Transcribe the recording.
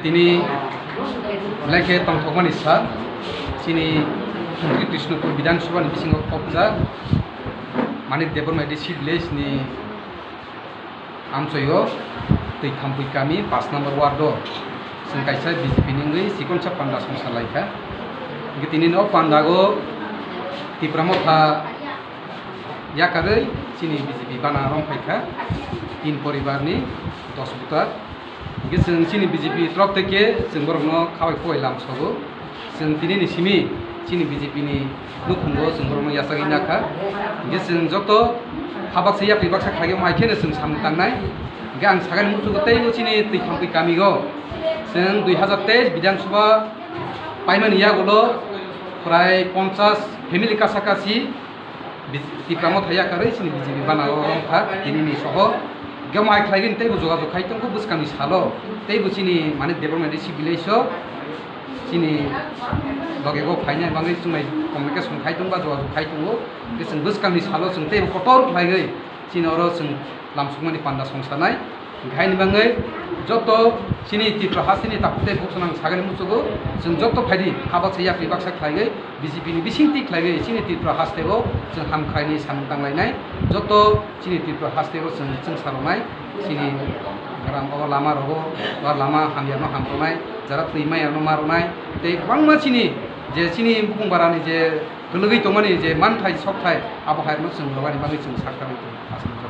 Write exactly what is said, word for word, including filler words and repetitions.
Ini belai khe tongthokmani sal, chini Mantri Krishnapur Bidhan Sabha ni bisingo khopjak Manik Debbarma A D C village ni amchoio Twi Khampui kami paanch number ward o chwng kaisa B J P ni wngwi chikonsa panda songsa lai kha. Hwnkhe tini no panda o Tipra Motha yakarwi chini B J P bana rong phai kha, tin poribar ni dos voter. Hwnkhe chwng chini B J P torok theke chwng borokno khabai khubai lamsogo. Chwng tini ni simi chini B J P ni nukhungo chwng borokno yachagwi nakha. Hwnkhe chwng joto ha baksa yapri baksa khlaiwi hai kheno chwng samung tangnai. Hwnkhe ang sakani muchungo teibo chini Twi Khampui kamigo chwng dui hazar teis Bidhan Sabha paimani yagulo prai ponchas family kasa kasi Bi-, Tipra Motha yakarwi chini B J P bana o wngkha, tini ni soho. Hwnkhe mohai khlaigwi teibo jogajog khai tongo bwskangni salo, teibo chini Manik Debbarma A D C village o chini loge o phainai bagwi chwng bai communication khai tongo ba jogajog khai tongo. Hwnkhe chwng bwskangni salo chwng teibo kotor khlaigwi chini oro chwng lamsukmani panda songsanai. Hwnkhe haini bagwi joto chini Tripura hasteni takhuk tei bukhuk sanang sagani muchugo, chwng joto phaidi ha baksa yapri baksa khlaiwi B J P ni bisingtwi khlaiwi chini Tripura hasteo chwng hamkraini samung tanglainai. Joto chini Tripura hasteo chwng chwngsa rwnai, chini gram o lama rogo, o lama hamyano ham rwnai, jara twi mayano ma rwnai, tei kwbangma chini je chini bukung barani je kwlwgwi tongmani je manthai sokthai abo haino chwng rwbaini bagwi chwng sak tangwi tongo.